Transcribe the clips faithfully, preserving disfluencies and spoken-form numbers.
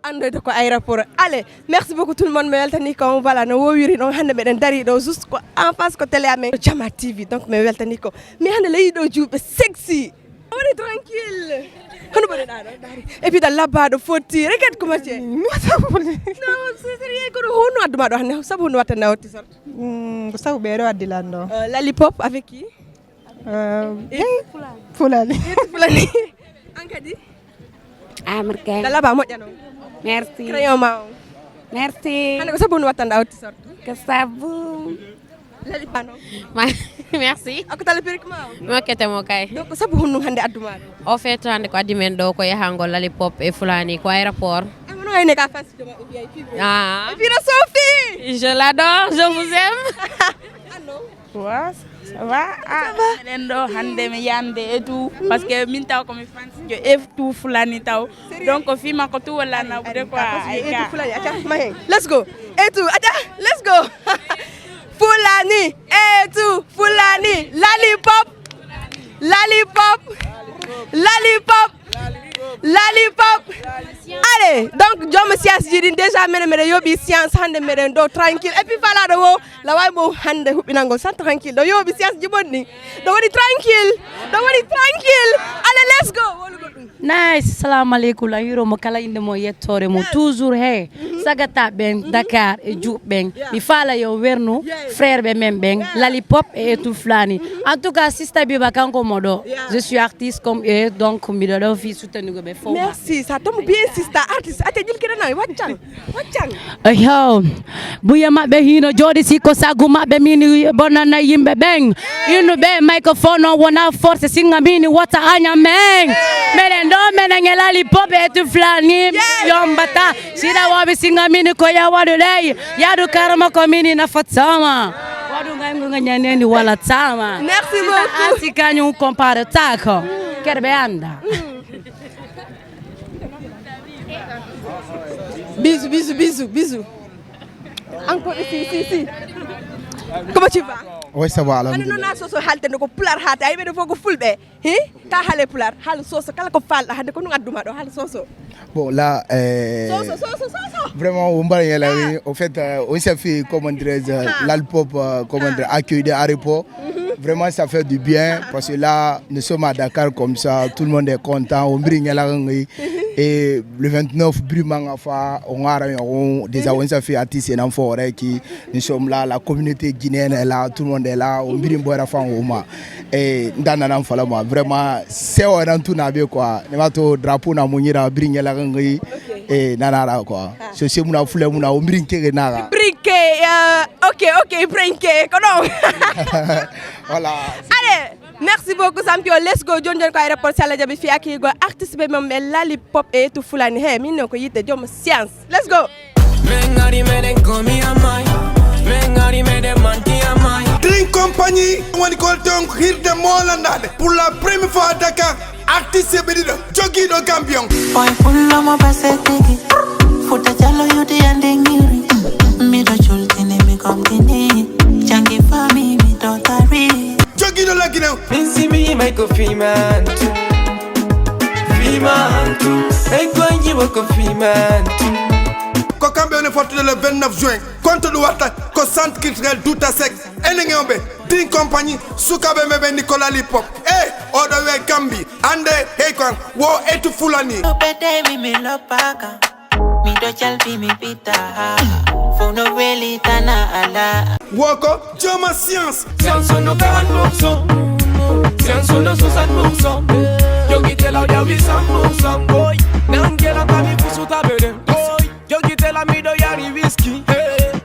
Anndoyde ko aéroport. Allez, merci beaucoup tout le monde. Mi weltanii ko, voilà, no woowiri noon. Hannde meɗen darii ɗo juste ko en face ko télé amen Jama T V. Donc mi weltanii ko. Mi hannde leydi ɗo juuɓe sexy. Woni tranquille. Hono mbaɗuɗaa ɗo, ndaari. Et puis ɗa labbaaɗo fotti. Regarde comment tu es. Non, c'est sérieux, kono honno addu ma ɗo hannde? Sabu honno watta nawti sorte? Mm, ko sabu ɓeeɗo addi lan ɗo. Euh, Lollipop avec qui? Euh, Fulani. Fulani. An kadi? Américain. Ɗa labbaa moƴƴa noon. Merci. Crayon ma o. Merci. Hannde ko sabu honno watta ɗa watti sorte? Ko sabu. Lollipop noon. Ma-, merci. Ako tala perruque ma o? Mi hokkete mo kay. Donc ko sabu honno hannde addu ma ɗo? Au fait, hannde ko addi men ɗo ko yahangol Lollipop e Fulani ko aéroport. Ah, hono ayne ka fans de ma V I P. Ah. Et puis Sophie. Je l'adore, je vous aime. Ah non. Wa, ça va? Ah, eɗen ɗo hannde mi yande et tout. Parce que min taw ko mi fans jo et tout Fulani taw. Donc fima ko tout wala na bude quoi. Ay ka. Fulani, aca, mahe. Let's go. Et tout, aca, let's go. Fulani, et tout, Fulani, Lollipop, Lollipop, Lollipop, Lollipop. Allez, donc joom science ji ɗin déjà mene mene yoɓi science hannde meɗen ɗo tranquille. Et puis falaɗo wo laway mo hannde huɓɓinangol san tranquille. Ɗo yoɓi science ji bonni. Ɗo woni tranquille. Ɗo woni tranquille. Allez, let's go. Wolu goɗɗum. Nice, salamu aleykum. La yuro mo kala inde mo yettore mo toujours he. Sagata ɓen Dakar e juuɓe ɓen. Mi fala yo wernu frère ɓe men ɓen. Lollipop e etu flani. En tout cas, sister Biba kanko mo ɗo. Je suis artiste comme eux, donc miɗo ɗo fi soutenir ɓe fof. Merci, ça tombe bien, sister artiste. Ate jilkira na waccan. Waccan. Eyo. Buye maɓɓe hino jooɗi sikko sagu maɓɓe min bonnana yimɓe ɓen. Innuɓe microphone on wona force singa min wota aña men. Menen ɗo menen e Lollipop e etu flani yombata. Sida wawi singa min ko ya waɗu ley. Yaɗu karama ko min nafatama. Waɗu ngangu nga ñanendi wala tama. Merci beaucoup. Asi kañum compare tako. Kerɓe anda. Bisous, bisous, bisous, bisous. Encore ici, ici, ici. Comment tu vas? Oui, ça va, alhamdulillah. Hannde noon na soso haalten ko pular haate, ay ɓeɗo fof ko fulɓe. Hi? Ka haale pular, haal soso, kala ko falɗa hannde ko ɗum adduma ɗo, haal soso. Bon, là, euh, soso, soso, soso. Vraiment, on va y aller, oui. Au fait, euh, on s'est fait, comment dirais-je, Lollipop, euh, comment dire, accueilli de Haripo. Vraiment, ça fait du bien parce que là, nous sommes à Dakar comme ça, tout le monde est content. On brille la langue. Et le vingt-neuf, Brimanga Fa, on a déjà, on s'est fait artiste et enfant, qui nous sommes là, la communauté guinéenne est là, tout le monde est là, on brille Boy Rafa, on m'a. Et dans un enfant, vraiment, c'est un tout n'a quoi. Nous avons drapeau, n'a mouillé, brille la langue. Et nanara quoi. So se muna fule muna o mbrinke ke naga. Brinke, euh, ok, ok, brinke, kono. Voilà. Allez, merci beaucoup, champion. Let's go. Jon jon ko aéroport sala jabi fi aki go artiste be mom be Lollipop e tu fulani. He, min non ko yitte joom science. Let's go. Men ngari meɗen komi amay. Men ngari meɗen manti amay. Dream Company woni ko ton hirde molandade pour la première fois à Dakar. Artiste ɓe ɗiɗo jogiiɗo Gambion. Boy pullo mo base tigi. Futa jalo yudi ande ngiri. Mi do jultini mi komtini. Jangi fami mi do tari. Jogiiɗo la Guinée. Min si mi yimay ko fimantu. Fimantu. Ay ko anji wo ko fimantu. Ko kamɓe woni fottude le vingt-neuf juin. Konto ɗum watta ko centre culturel Douta Seck. Enen e oɓe Dream Company, sukaaɓe men ɓe Nicolas Lipop. E oɗo wiya Gambi, ande hey ko an, wo etu fulani. Upete mi mi lopaka. Mi do chalbi mi pita. Fono weli tana ala. Wo ko Joma Science. Science no quarante pour cent. Science no soixante pour cent. Yo gitela ya huit cents pour cent. Boy, nangela kami fusuta bede. Boy. Yo gitela mi do yari whisky.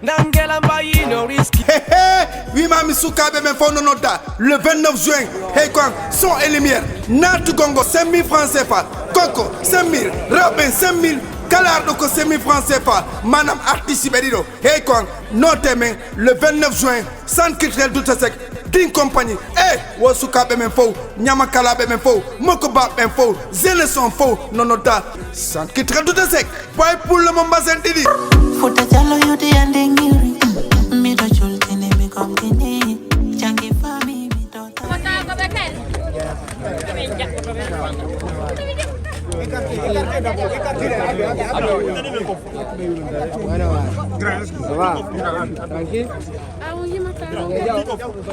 Nangela mbayi no risky. Hehe, wimami sukaaɓe men fof no nodda le vingt-neuf juin. Hey quoi, son et lumière. Naatu gongo cinq mille francs C F A. Koko cinq mille, rewɓe cinq mille. Kala arɗo ko cinq mille francs C F A. Manam artiste ɓe ɗiɗo. Hey quoi, note men le vingt-neuf juin. Centre culturel Douta Seck, Dream Company, e wo sukaaɓe men fof, ñamakalaaɓe men fof, mokobaaɓe men fof, jeunesse on fof no nodda. Centre culturel Douta Seck, boy pullo mo mbasen ɗiɗi. Futa jalo yudi ande ngiri, mi do jultini mi komtini, jangi fami mi do ta. Wota ko ɓe kay. Min jaɓɓoto ɓe. Bueno, va. Ça va? Tranquille?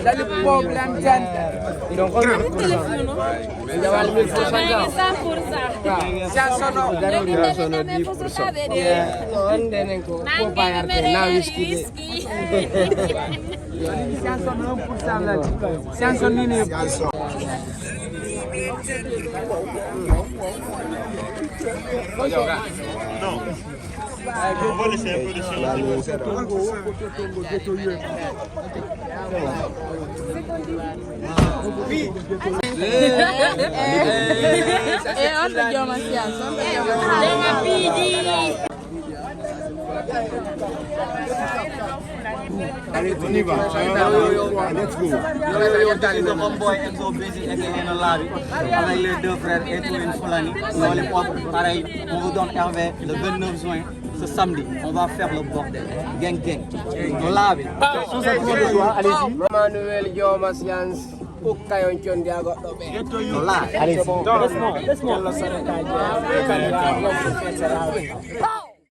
Dali problème, Jan. Donc, on est pour ça. Jawal mille pour cent. Cent pour cent. Sian sono. Sian sono dix pour cent. Non, on est pour pas arrêter. Na whisky de. Sian sono un pour cent là. Sian sono nini. Non. On va laisser un peu de chance. Eh, on peut dire merci à ça. Allez, on y va. Let's go. Yo, yo, yo, this is the homeboy Enzo Busy, A K A Nalabi, avec les deux frères Eto and Fulani. Lollipop, pareil, on vous donne R V le vingt-neuf juin, ce samedi. On va faire le bordel. Gang, gang. Nalabi. Emmanuel Joma Science, ukka yon condi a goɗɗo ɓe. Nalabi. Allez-y. Doucement, doucement.